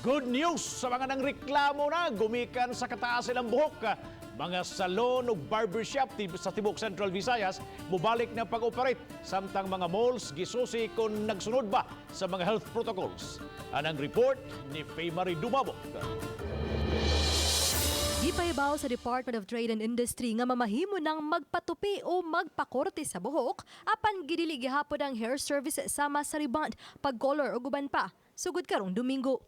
Good news sa mga nangreklamo na gumikan sa kataas ilang buhok. Mga salon ug barbershop sa tibok Central Visayas mubalik na pag-operate samtang mga malls gisusi kung nagsunod ba sa mga health protocols. Anang report ni Faye Marie Dumabok. Gipahibaw sa Department of Trade and Industry nga mamahimo ng magpatupi o magpakorte sa buhok apan gidili gihapon ang hair service sama sa rebond, pag-color ug uban pa sugod karong Domingo.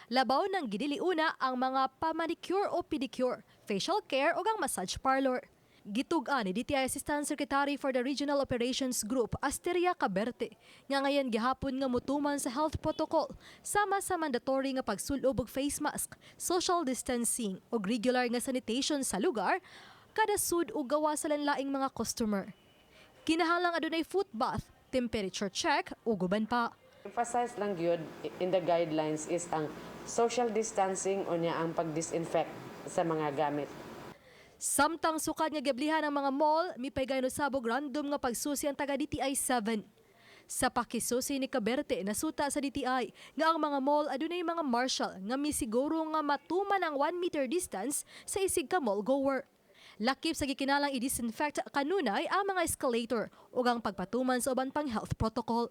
Labaw nang gidili una ang mga pamanicure o pedicure, facial care ug ang massage parlor. Gitug-an ni DTI Assistant Secretary for the Regional Operations Group, Asteria Caberte, nga ngayon gihapon nga mutuman sa health protocol sama sa mandatory nga pagsulob og face mask, social distancing ug regular nga sanitation sa lugar kada sud o gawa sa lainlaing mga customer. Kinahanglang adunay foot bath, temperature check ug uban pa. Emphasize lang gyud in the guidelines is ang social distancing unya ang pag-disinfect sa mga gamit. Samtang sukad nga giablihan ang mga mall, mipaygayon usab og random nga pagsusi ang taga DTI 7. Sa pakisusi ni Caberte, nasuta sa DTI nga ang mga mall adunay mga marshal nga misiguro nga matuman ang 1 meter distance sa isig ka mall goer. Lakip sa gikinalang i-disinfect kanunay ang mga escalator ug ang pagpatuman sa uban pang health protocol.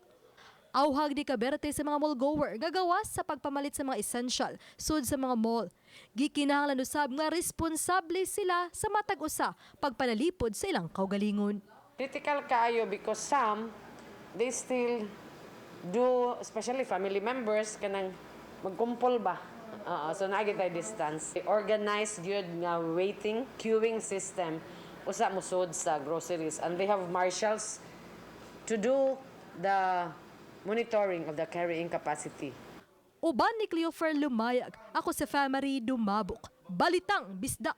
Awhag ni Caberte sa mga mall goer nga gawas sa pagpamalit sa mga essential sud sa mga mall. Gikinahanglan usab nga responsable sila sa matag usa pagpanalipod sa ilang kaugalingon. Critical kaayo because some, they still do, especially family members, kanang magkumpol ba? Oo, so naa tay distance. Organized gyud nga waiting, queuing system usa musud sa groceries and they have marshals to do the monitoring of the carrying capacity. Uban ni Cleofer Lumayag, ako si Famary Dumabok. Balitang Bisdak.